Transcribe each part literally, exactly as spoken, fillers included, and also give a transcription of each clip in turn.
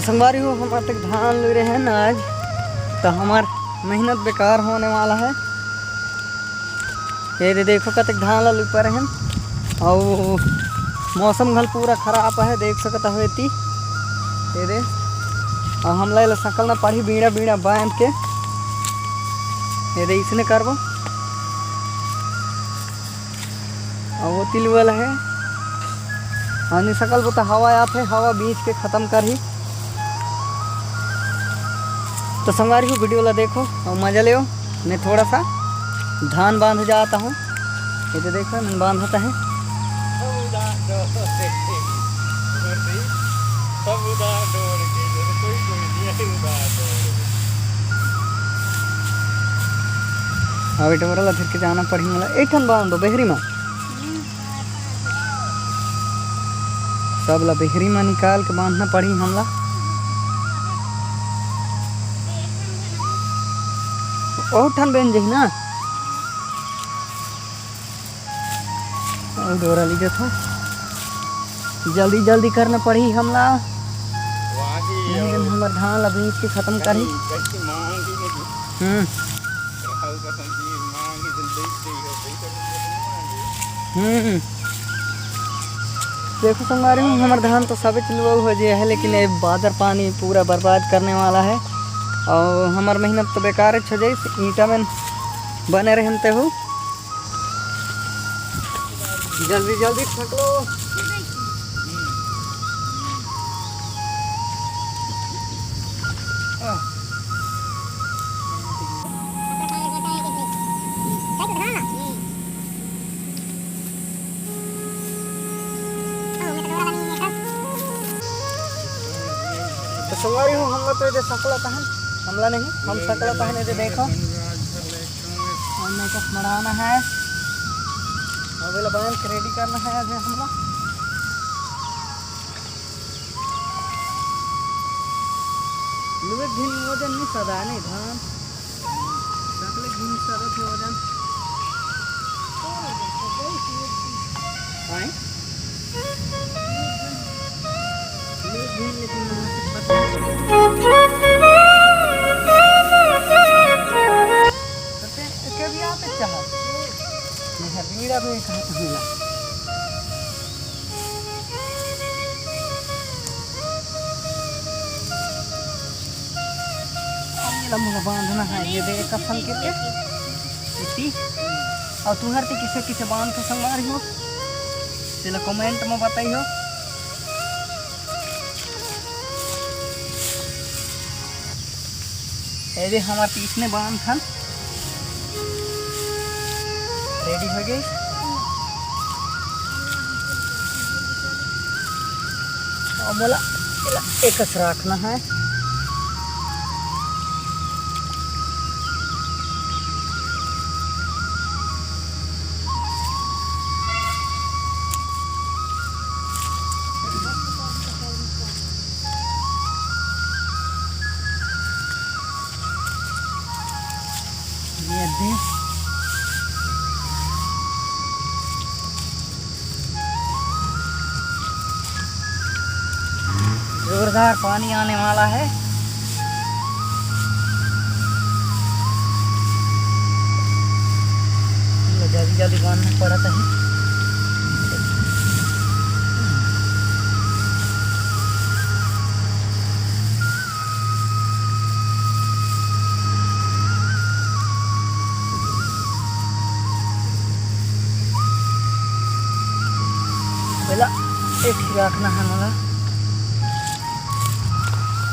संगवारी हो, हमर तक धान लुए रहे ना आज, तो हमार मेहनत बेकार होने वाला है। ये दे देखो, कतक धान ला लुए परे हन, अउ मौसम घल पूरा खराब है, देख सकत हो एती। ये दे, अउ हमला एला सकलना पड़ही बीड़ा बीड़ा बांध के। ये दे, इसने करबो। अउ वो तिल वाला है। हाँ, नहीं सकल वो तो हवा आत है, हवा बीज के खत्म करही। तो संगवारी हो, वीडियो ला देखो अउ मजा लेओ। मैं थोड़ा सा धान बांध जाता हूँ। ये तो देखो, मैं बांधता है। अब डोरा ला धर के जाना पड़ही मोला। एक ठन बांध दो बेहरी मा। सब ला बेहरी मा निकाल के बांधना पड़ही हमला। बहुत ठन बन जही ना। अउ डोरा ली जथे। जल्दी जल्दी करना पड़ही हमला। नहीं तो हमर धान ला बीज के खत्म करही। हम्म। हम्म। देखो संगवारी हो, हमर धान तो सबे लुआऊ हो जे है, लेकिन ये बादर पानी पूरा बर्बाद करने वाला है। अउ हमर मेहनत तो बेकार हो जाए, ईंटा में बने रहते हो। जल्दी जल्दी छक लो। तो संगवारी हो, हमला तो ये दे सकला तहन, हमला नहीं, हम सकला तहन ये दे देखो। हमने का मड़ाना है, अब एला बांध के रेडी करना है अभी हमला। लुए घिन वजन नहीं सदा नहीं धान। सकले घिन सदा थे वजन। आए? लुए घिन लेकिन करते, के भी आते चाहे। मैं बीड़ा भी कहाँ से मिला? अब ये ला मोला बांधना है, ये दे एक फल के के इति। और तुहर ते किसे किसे बांध के संगवारी हो, तेला कमेंट में बताई हो। ये दे हमार तीसने बांध हन। रेडी हो गई। अब मोला एला एकस रखना है। ये दे। जोरदार पानी आने वाला है। जल्दी जल्दी बांधना पड़ता है। पहला एक ही रखना है मोला।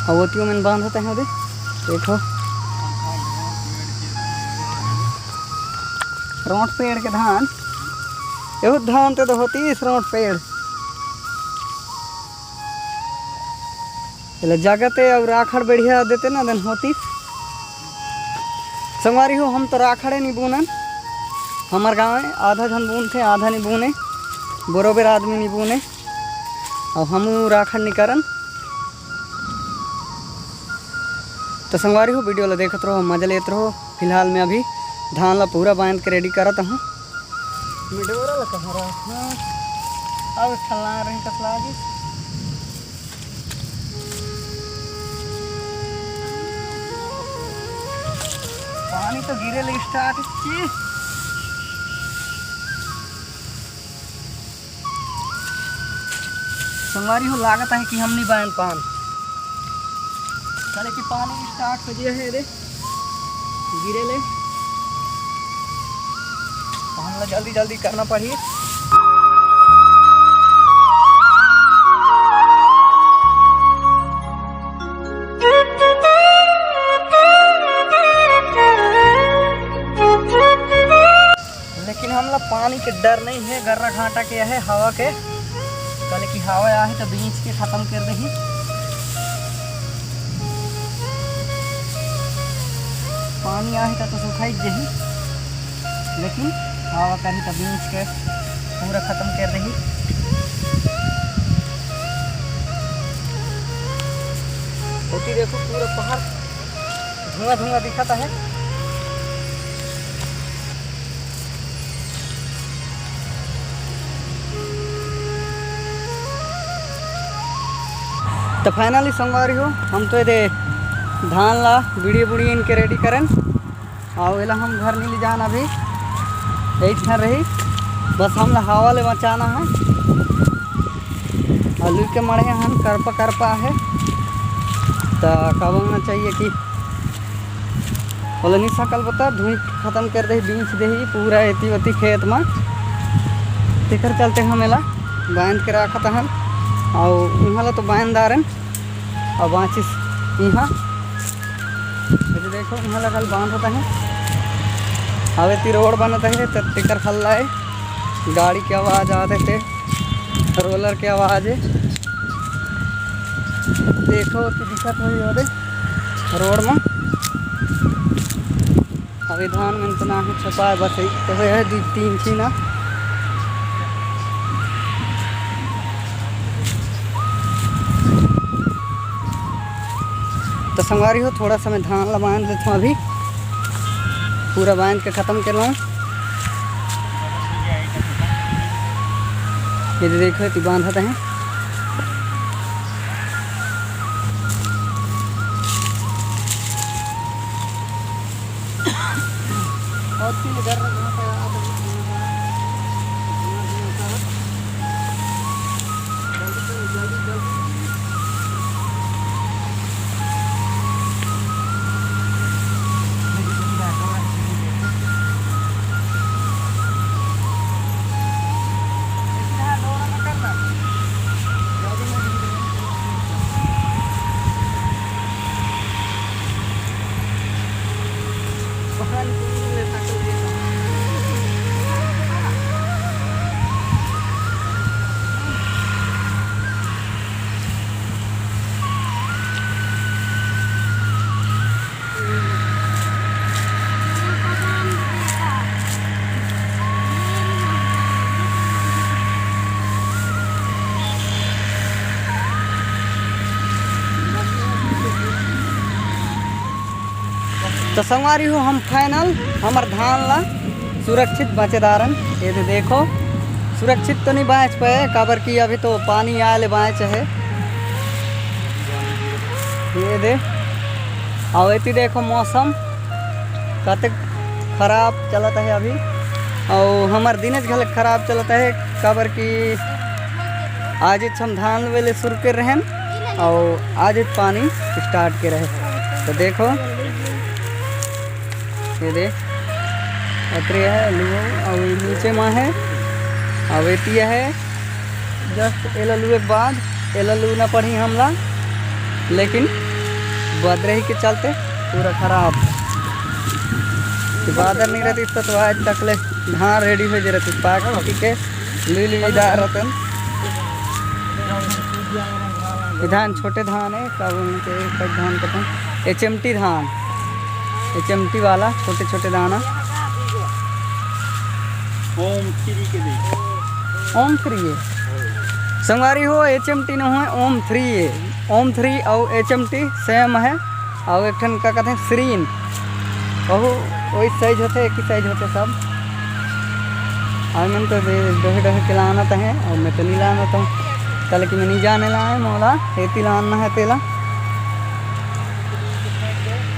अब ओतियो में बांधते हैं दे। देखो, रोंट पेड़ के धान, एहू धान ते तो होती इस रोंट पेड़। एला जगह ते अउ राखड़ बढ़िया देते ना, देन होती। संगवारी हो, हम तो राखड़े नहीं बूनन। हमार गाँव में आधा झन बूनथे, आधा नहीं बूने, बरोबर आदमी नहीं बूने। और हमू राखड़ नहीं करन। तो संगवारी हो, वीडियो ला देखत रहो, मजा लेत रहो। फिलहाल मैं अभी धान ला पूरा बांध के रेडी करत हूँ। मिडोरा ला कहाँ रहा? हाँ। अब एक ठन लाए रही, कस लागी। पानी तो गिरे ले start की। संगवारी हो, लागत है कि हम नहीं बायन पान। चले कि पानी start हो गया है रे, गिरे ले। तो हमला जल्दी जल्दी करना पड़ी। लेकिन हमला पानी के डर नहीं है, गर्रा घाटा के है, हवा के। कल की हवा आहे तो बींच के खत्म कर देही। पानी आहे तो, तो सुखाई जही, लेकिन हवा करही तो बींच के पूरा खत्म कर देही। ओती देखो, पूरा पहाड़ धुआं धुआं दिखत आहे। तो finally संगवारी हो, हम तो एदे धान ला बीड़ी बुड़ी इनके ready करन, अउ एला हम घर नहीं ले जान अभी, यही ठन रही, बस हमला हवा ले बचाना है। आलू के मड़े हन, करपा करपा है, तो का बोलना चाहिए कि ओला नहीं सकल बता, धुई खत्म कर देही, बींच देही पूरा एती ओती खेत मा। तेकर चलते हम एला बांध के राखत हन, अउ उहाँ ला तो बांध डारन, अउ बांचिस इहाँ। ये देखो, उहाँ ला कल बांधत है, अब एती रोड बनत है, तो तेकर हल्ला है, गाड़ी के आवाज आते थे। रोलर के आवाज है। देखो कि दिखत होही ओदे रोड में। अभी धान में इतना है छपाए, बस एक तो है, दू तीन छीना। तो संगवारी हो, थोड़ा सा मैं धान ला बांध लेता हूँ, अभी पूरा बांध के खत्म कर लूँ। ये देखो, ये बांधत है। तो संगवारी हो, हम final हमर धान ला सुरक्षित बचेदारन। ये दे देखो, सुरक्षित तो नहीं बाँच पाए, काबर कि अभी तो पानी आए ले बाँच है। ये दे, अउ एती देखो मौसम कतेक खराब चलत है अभी, अउ हमर दिनेच घलक खराब चलत है, काबर कि आज हम धान लुए ले शुरू कर रहेन, अउ आज पानी start के रहे। तो देखो, ये दे, अतरे है लुओ, अउ ये नीचे मा है, अउ एती है, just एला लुए के बाद एला लूना पड़ही हमला, लेकिन बदरही के चलते पूरा खराब। तो बादर नहीं रहती तो, तो आज तक ले धान ready हो जे रहती, पाक पकी के लुई लुई दार रहतन। ये धान छोटे धान है, का बोलते हैं, कई धान कहते हैं, एच एम टी धान, एच एम टी वाला छोटे छोटे दाना। ओम थ्री के दे। ओम थ्री है। संगवारी हो, एच एम टी न हो, ओम थ्री है। ओम थ्री अउ एच एम टी same है। अउ एक ठन का कहते हैं, श्रीन, वहू वही size होते, एक ही size होते सब। अउ मैं तो डोहे डोहे के लानत है, अउ मैं तो नहीं लानत हूँ, कल की मैं नहीं जाने लाए, मोला खेती लाना है तेला।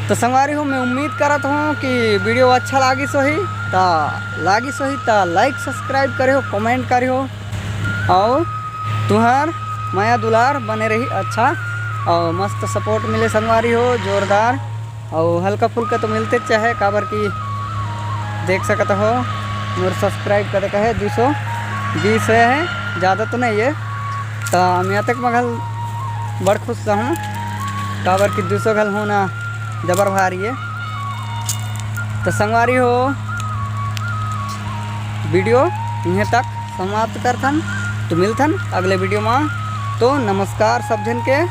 तो संगवारी हो, मैं उम्मीद करत हूँ कि वीडियो अच्छा लागिस होही, ता लागिस होही ता like subscribe करे हो, comment करे हो, और तुहार मया दुलार बने रही अच्छा, और मस्त support मिले संगवारी हो, जोरदार। और हल्का फुल्का तो मिलते चाहे, काबर कि देख सकत हो मोर subscribe कतक है, दो सौ बीस है, ज़्यादा तो नहीं है। तो मैं अतक मघल बड़ खुश हूँ, काबर कि दो सौ घल होना जबर भारी है। तो संगवारी हो, वीडियो इहें तक समाप्त करथन। तो मिलथन अगले वीडियो में। तो नमस्कार सब झन के।